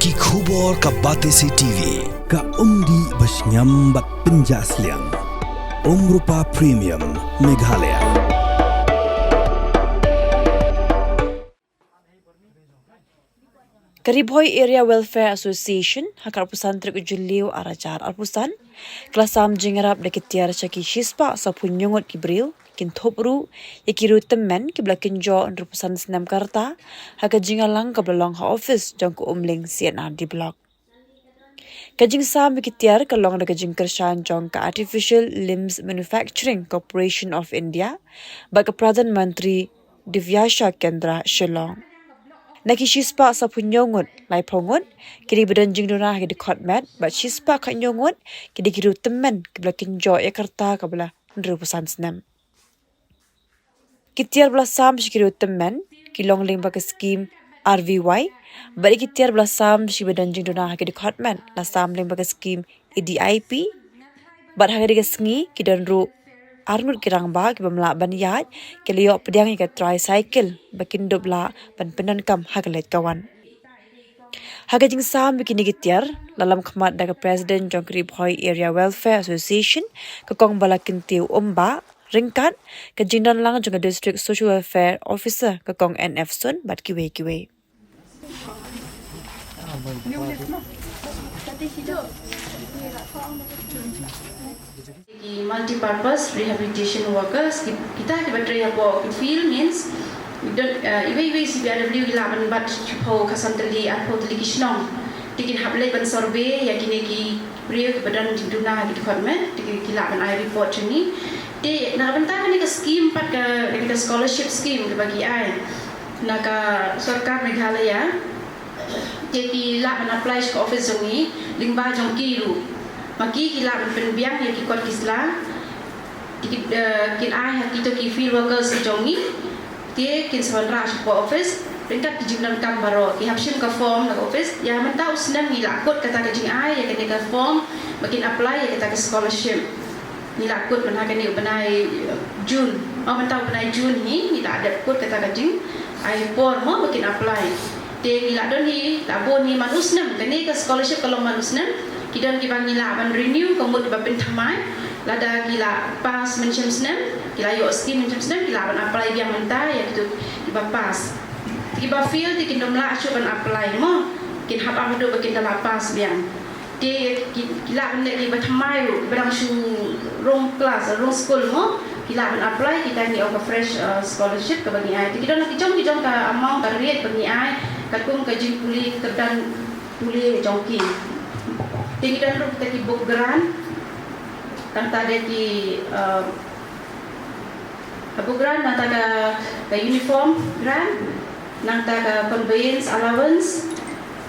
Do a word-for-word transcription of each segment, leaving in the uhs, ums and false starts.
Ki khubor ka Batesi T V, ka umdih ba shngiam bad pynjah sliang. Umrupa Premium, Meghalaya. Ka Ri Bhoi Area Welfare Association, ha ka arphew san tarik u Jylliew arhajar arphew san, ka la sam jingïarap da ki tiar sha ki shispah sawphew hynñiew ngut ki briew, kin thup ruh ïa ki riew tymmen kiba la kynjoh hynriewphew san snem ka rta, ha ka jingïalang kaba la long ha ophis jong ka Umling C&RD Block. Ka jingsam ïa ki tiar ka long da ka jingkyrshan jong ka Artificial Limbs Manufacturing Corporation of India bad ka Pradhan Mantri Divyasha Kendra, Shillong. Na ki shispah sawphew hynñiew ngut, laiphew ngut ki dei ba don jingduna ha ki dkhot met, bad shispah khathynñiew ngut ki dei ki riew tymmen kiba la kynjoh ïa ka rta kaba la hynriewphew san snem. Ki tiar ba la sam sha ki riew tymmen ki long lyngba ka skim R V Y, bad ïa ki tiar ba la sam sha kiba don jingduna ha ki dkhot met la sam lyngba ka skim A D I P. Bad ha kane ka sngi ki don ruh ar ngut ki rangbah kiba ym lah ban ïaid, ki la ïoh pdiang ïa ka tricycle ba kin dup lah ban pyndonkam ha ka leit ka wan. Ha ka jingsam ïa kine ki tiar, la lam khmat da ka President jong ka Ri Bhoi Area Welfare Association, ka Kong Balakyntiew Umbah, ryngkat ka jingdon lang jong ka District Social Welfare Officer, ka Kong N F Sun, bad kiwei kiwei. Ki multipurpose rehabilitation workers, ki, kita kiba trei hapoh ki field means, don, eh, iwei iwei C P R W ki lah ban bat shiphew khatsan tylli, arphew tylli ki shnong. Te kin hap leit ban survey ïa kine ki briew kiba don jingduna ha ki dkhot met, te ki, ki lah ban ai report sha ngi. Te na ka bynta kane ka scheme pat ka, kane ka scholarship scheme kaba ki ai na ka sorkar Meghalaya, te ki lah ban apply sha ka office jong ngi lyngba jong ki ruh. Ma ki ki lah ban pynbiang ïa ki kot ki sla. Te ki, eh, kin ai ha kito ki field workers ki jong ngi. Te kin sa wanrah sha ka office ryngkat ki jingdonkam baroh. Ki hap shim ka form na ka office. Ïa mynta u snem ngi la kut kata ka jingai ïa kane ka form ba kin apply ïa kata ka scholarship. Ngi la kut mynta kane u bnai, eh, June. Oh, mynta u bnai June hi ngi la dep kut kata ka jingai por mo ba kin apply. Te ngi la don hi, la bun hi man u snem, kane ka scholarship ka long man u snem. Ki don kiba ngi lah ban renew ka mut ba pynthymmai. Lada ki la pass mynshem snem, ki la ïoh scheme mynshem snem, ki lah ban apply biang mynta ïa kito kiba pass. Kiba fail te kin ym lah shuh ban apply mo. Kin hap ap haduh ba kin da la pass biang. Te ki, ki lah ban leh kiba thymmai ruh, kiba dang shu rung class, rung skul mo, ki lah ban apply, kita ngi ong ka fresh, uh, scholarship kaba ngi ai. Te ki don ki jong, ki jong ka amount, ka rate ba ngi ai katkum ka jingpule, ka kyrdan pule jong ki. Te ngi don ruh kita ki book grant, tang ta de ki, uh, Ka book grant, nangta ka, ka uniform grant, nangta ka conveyance allowance,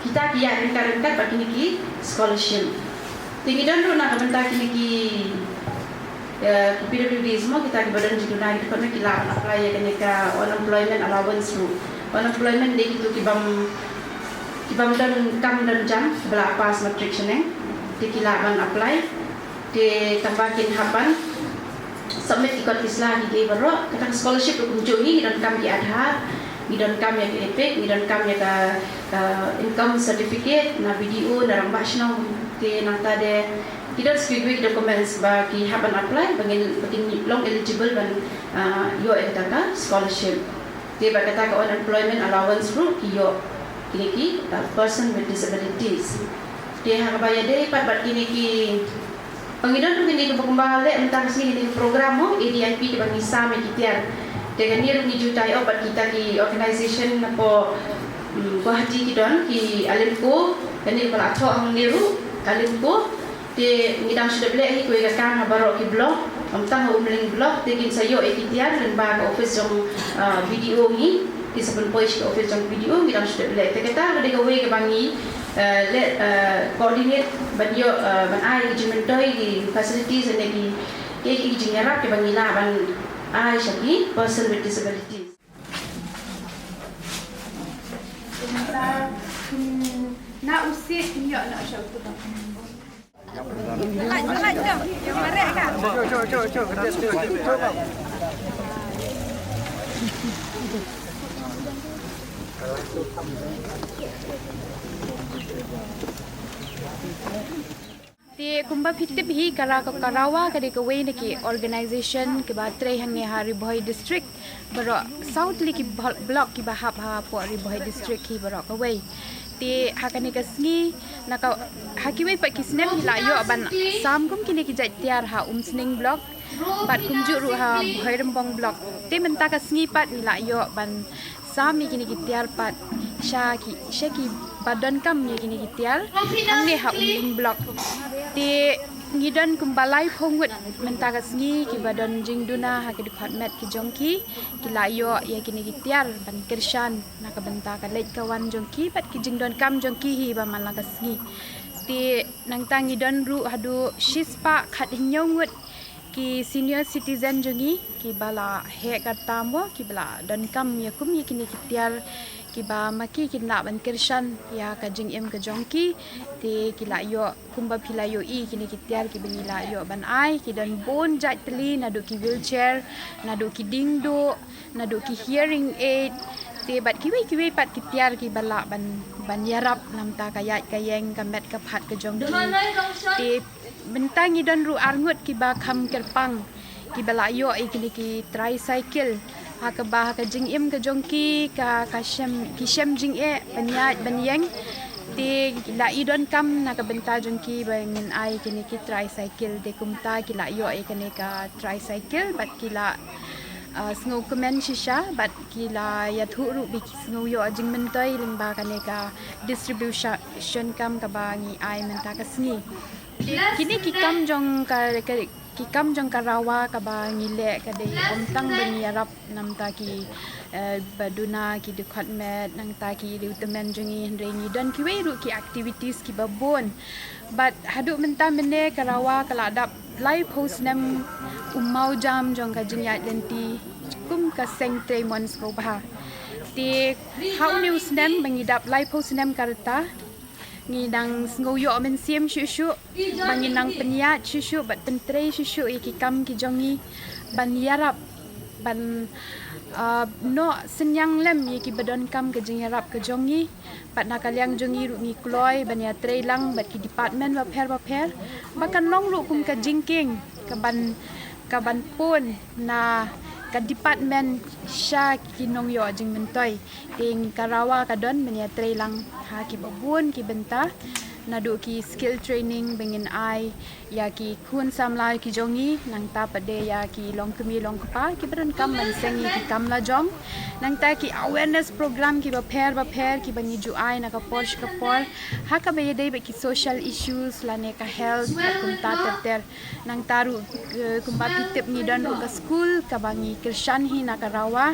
kita ki ïaid ryngkat ryngkat bad kine ki scholarship. Te ngi don ruh na ka bynta kine ki, eh, ki P W Ds mo, kita kiba don jingduna, kita ki lah ban apply ïa kane ka unemployment allowance ruh. Unemployment dei kito ki bym, ki bym don kam don jam, ba la pass matric shaneng, te ki lah ban apply. Te tang ba kin hap ban submit ki kot ki sla kiei kiei baroh. Kata ka scholarship ruh kumjuh hi, ngi donkam ki Aadhaar, ngi donkam ïa ka EPIC, ngi donkam ïa ka, ka income certificate na B D O, na rangbah shnong. Te nangta de ki don sa kiwei ki documents ba ki hap ban apply ba ngin, ba kin long eligible ban, ah, ïoh ïa kata ka scholarship. Te bad kata ka unemployment allowance ruh ki ïoh kine ki, ah, person with disabilities. Te ha kaba ïadei pat bad kine ki, ba ngi don ruh kine kiba kumba leh mynta ka sngi kine ki program mo, A D I P kiba ngi sam ïa ki tiar. Te kane ruh ngi ju tie up bad kita ki organisation napoh, mm, Guwahati ki don ki Alimco, kane ruh ba la thoh hangne ruh Alimco. Te ngi dang shu dep leh hi kawei ka kam ha baroh ki block, ym tang ha Umling block, te kin sa ïoh ïa ki tiar lyngba ka office jong, ah, B D O ngi, kin sa pynpoi sha ka office jong B D O, ngi dang shu dep leh. Te kata ka dei kawei kaba ngi, eh, leh, eh, coordinate ban ïoh, eh, ban ai ki jingmyntoi, ki facilities ne ki, ki, ki jingïarap kiba ngi lah ban ai sha ki person with disabilities. Na u sit ngi ïoh na u sha u tu. Te kumba phi tip hi, ka RAWA ka dei kawei na ki organization kiba trei hangne ha Ri Bhoi District. Baroh saw tylli ki blo- block kiba hap hapoh Ri Bhoi District hi baroh kawei. Te ha kane ka sngi, na ka ha kiwei pat ki snem ngi la ïoh ban sam kum kine ki jait tiar ha Umsning block, bad kumjuh ruh ha Bhoirymbong block. Te mynta ka sngi pat ngi la ïoh ban sam ïa kine ki tiar pat sha ki sha kiba donkam ïa kine ki tiar hangne ha Umling block. Te ngi don kumba laiphew ngut mynta ka sngi kiba don jingduna ha ki dkhot met ki jong ki, ki la ïoh ïa kine ki tiar ban kyrshan na ka bynta ka leit ka wan jong ki bad ki jingdonkam jong ki hi ba man la ka sngi. Te nangta ngi don ruh haduh shispah khathynñiew ngut ki senior citizen jong ngi kiba la heh ka tam, kiba la donkam ïa kum ïa kine ki tiar, kiba ma ki kin lah ban kyrshan ïa ka jingim ka jong ki. Te ki la ïoh kumba phi la ïohi, kine ki tiar kiba ngi la ïoh ban ai ki don bun jait tylli, naduh ki wheelchair, naduh ki dieng duh, naduh ki hearing aid, te bad kiwei kiwei pat ki tiar kiba lah ban ban ïarap namar ka ïaid ka ïeng, ka met ka phad ka jong ki. Te mynta ngi don ruh ar ngut kiba kham kyrpang kiba la ïoh ïa kine ki tricycle ha kaba ha ka jingim ka jong ki ka ka shem ki shem jingeh ban ïaid ban ïeng. Te la i donkam na ka bynta jong ki ba ngin ai kine ki tricycle. Te kumta ki la ïoh ïa kane ka tricycle bad ki la, uh, sngewkmen shisha bad ki la ïathuh ruh ba ki sngew ïoh jingmyntoi lyngba kane ka distribution camp kaba ngi ai mynta ka sngi. Kine ki kam jong ka, ka ki kam jong ka RAWA kaba ngi leh ka dei ym tang ba ngi ïarap namar ki, eh, ba duna ki dkhot met, nangta ki riew tymmen jong ngi, hynrei ngi don kiwei ruh ki activities kiba bun. Bad haduh mynta mynne ka RAWA ka la dap laiphew snem u mawjam jong ka jingïaid lynti kum ka seng trei mon sngewbha. Te ha une u snem ba ngi dap laiphew snem ka rta, ngi dang sngew ïoh mynsiem shuh shuh ba ngi nang pynïaid shuh shuh bad pyntrei shuh shuh ïa ki kam ki jong ngi ban ïarap ban, ah, noh synñiang lem ïa kiba donkam ka jingïarap ka jong ngi. Bad na ka liang jong ngi ruh ngi kloi ban ïatrei lang bad ki department bapher bapher ba kan long ruh kum ka jingkieng kaban kaban pun na ka department sha ki nongïoh jingmyntoi. Te ngi ka RAWA ka don ban ïatrei lang ha kiba bun ki bynta, naduh ki skill training ba ngin ai ïa ki khun samla ki jong ngi, nangta pat de ïa ki longkmie longkpa kiba donkam ban seng ïa ki kam lajong, nangta ki awareness program kiba pher bapher kiba ngi ju ai na ka por sha ka por ha kaba ïadei bad ki social issues lane ka health bad kumta ter ter. Nangta ruh, eh, kumba phi tip ngi don ruh ka skul kaba ngi kyrshan hi na ka RAWA.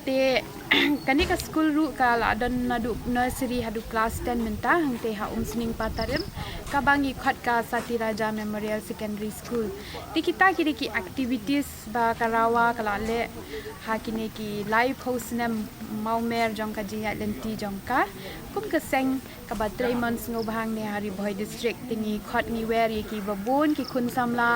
Te kane ka skul ruh ka la don naduh nursery haduh class ten mynta, hangte ha Umsning Patarim, kaba ngi khot ka Satiraja Memorial Secondary School. Te kita ki dei ki activities ba ka RAWA ka la leh ha kine ki laiphew snem mawmer jong ka jingïaid lynti jong ka kum ka seng kaba trei mon sngewbha hangne ha Ri Bhoi District. Te ngi khot ngi wer ïa kiba bun ki khun samla,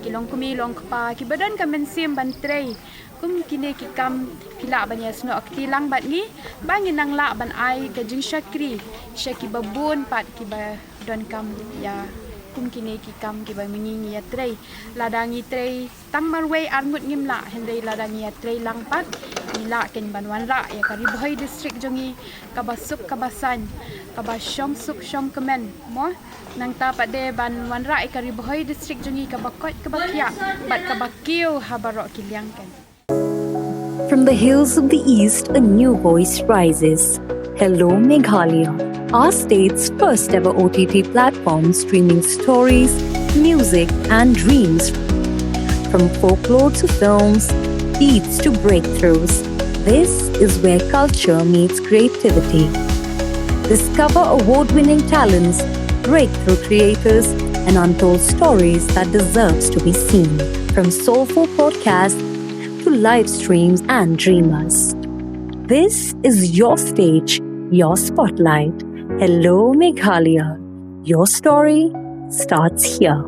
ki longkmie longkpa kiba don ka mynsiem ban trei kum kine ki kam, ki lah ban ïasnoh kti lang bad ngi ba ngin nang lah ban ai ka jingshakri sha kiba bun pat kiba donkam ïa kum kine ki kam kiba ma ngi ngi ïatrei. Lada ngi trei tang marwei ar ngut ngim lah, hynrei lada ngi ïatrei lang pat ngi lah kein ban wanrah ïa ka Ri Bhoi District jong ngi kaba suk kaba saiñ, kaba shong suk shong kmen, mo. Nangta pat de ban wanrah ïa ka Ri Bhoi District jong ngi kaba koit kaba khiah bad kaba kiew ha baroh ki liang kein. From the hills of the East, a new voice rises. Hello Meghalaya, our state's first ever O T T platform streaming stories, music, and dreams. From folklore to films, beats to breakthroughs, this is where culture meets creativity. Discover award winning talents, breakthrough creators, and untold stories that deserves to be seen. From soulful podcasts to live streams and dreamers. This is your stage, your spotlight. Hello Meghalaya. Your story starts here.